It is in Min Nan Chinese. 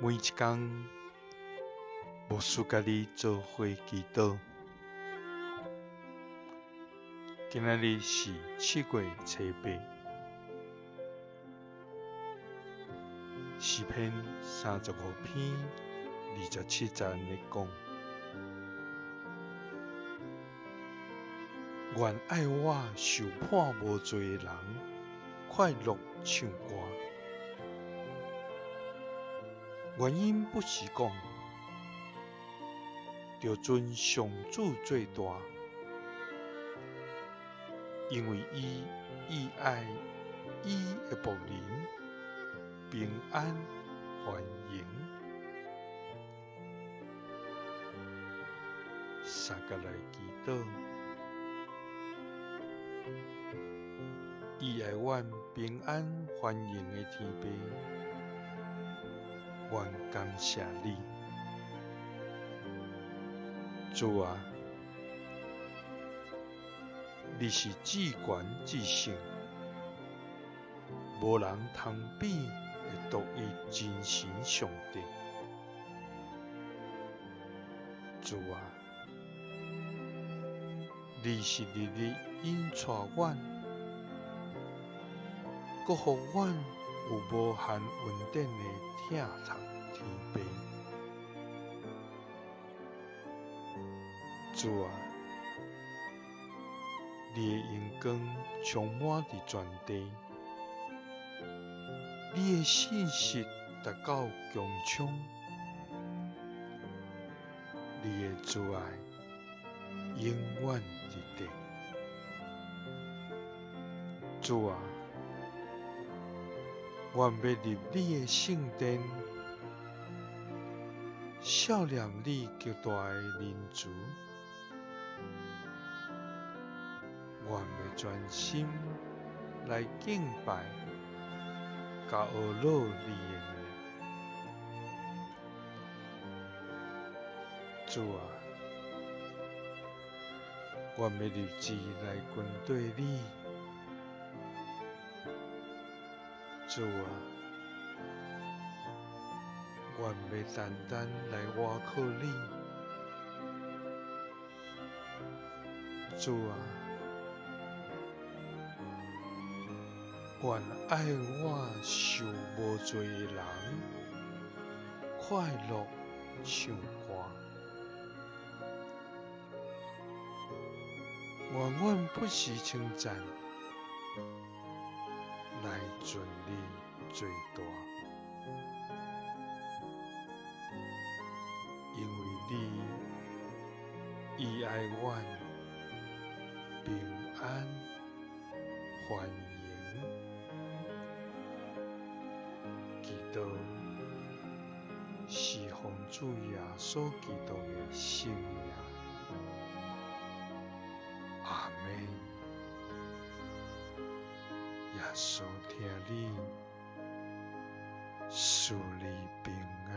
每一工，牧師佮你做伙祈禱。今仔日是7月初8，詩篇35篇27節咧講：願愛我受判無罪的人快樂唱歌。原因不是講，著尊上主做大，因為伊意愛伊的僕人平安繁榮。相共來祈禱，意愛阮平安繁榮的天父，阮感謝你，主啊，你是至懸至聖，無人通比的獨一真神上帝。主啊，你是日日引帶阮，閣予阮有無限恩典的疼痛天父。主啊，你的榮光充滿佇全地，你的信實達到穹蒼，你的慈愛永遠佇地。主啊，阮欲入你的聖殿，數念你極大的仁慈，阮欲專心來敬拜，佮呵咾你的名。主啊，阮欲立志來跟綴你。主啊，阮欲單單來倚靠你。主啊，願愛我受無罪的人快樂唱歌。願阮不時稱讚，來尊你做大，因為你意愛阮平安繁榮。祈禱是奉主耶穌基督的聖名，阿們。耶穌疼你，賜你平安。